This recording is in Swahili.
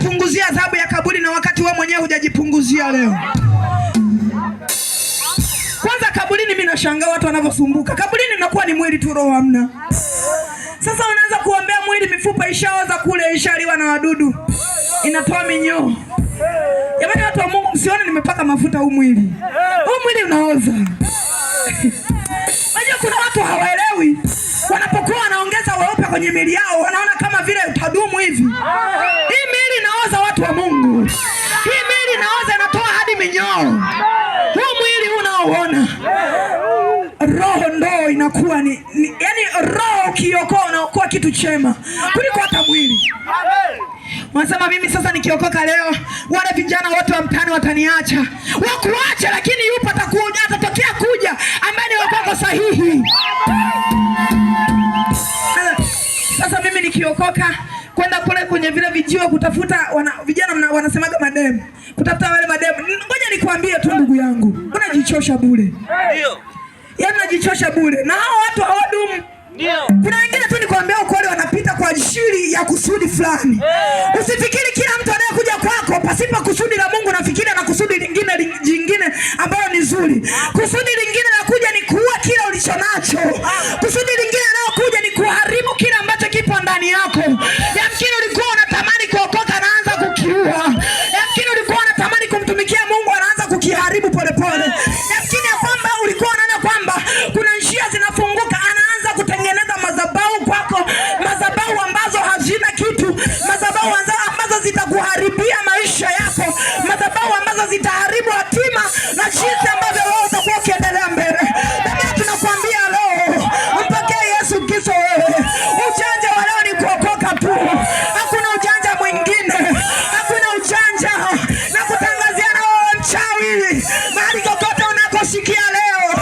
atakupunguzia adhabu ya kaburi na wakati wewe mwenyewe hujajipunguzia leo? Kwanza kaburini, mimi nashangaa watu wanavyosumbuka kaburini, inakuwa ni mwili tu, roho hamna. Sasa unaanza kuombea mwili, mifupa ishaoza kule, ishaliwa na wadudu, inatoa minyoo. Jamani, watu wa Mungu, msione nimepaka mafuta huu mwili, huu mwili unaoza. Unajua kuna watu hawaelewi, wanapokuwa wanaongeza weupe kwenye miili yao wanaona kama vile utadumu hivi. Hii miili inaoza, watu wa Mungu, hii miili inaoza, inatoa hadi minyoo. Huu mwili unaoona, roho ndo inakuwa ni yani, roho ukiokoa unaokoa kitu chema kuliko hata mwili. Wanasema mimi sasa nikiokoka leo wale vijana wote wa mtaani wataniacha. Wakuacha, lakini yupo atakuja, atatokea kuja ambaye ni wako sahihi. Sasa mimi nikiokoka kwenda kule kwenye vile vijiwe kutafuta vijana wanasemaga mademu, kutafuta wale mademu. Ngoja nikwambie tu ndugu yangu, unajichosha bure. Ndio. Yaani unajichosha bure, na hao watu hawadumu. Ndio. Kuna wengine tu nikwambia ukweli, wanapita kwa ajili ya kusudi fulani. Usifikiri kila mtu anayekuja kwako pasipo kusudi la Mungu, nafikiri ana kusudi lingine jingine ambalo ni zuri. Kusudi lingine la kuja ni kuua kile ulichonacho. Kusudi lingine linalokuja ni kuharibu kile ambacho kipo ndani yako. Yamkini ulikuwa unatamani kuokoka, anaanza kukiua. Yamkini ulikuwa unatamani kumtumikia Mungu, anaanza kukiharibu polepole. Yamkini ya kwamba ulikuwa unaona kwamba kuna njia zinafunguka, anaanza kutengeneza madhabahu kwako, madhabahu ambazo hazina kitu, madhabahu ambazo zitakuharibia maisha yako, madhabahu ambazo zitaharibu hatima na jinsi ambavyo wewe utakuwa ukiendelea mbele. Baba, tunakuambia leo mpokee Yesu Kristo wewe. Ujanja wa leo ni kuokoka tu, hakuna ujanja mwingine, hakuna ujanja. Na kutangazia na wewe mchawi, mahali kokote unakosikia leo,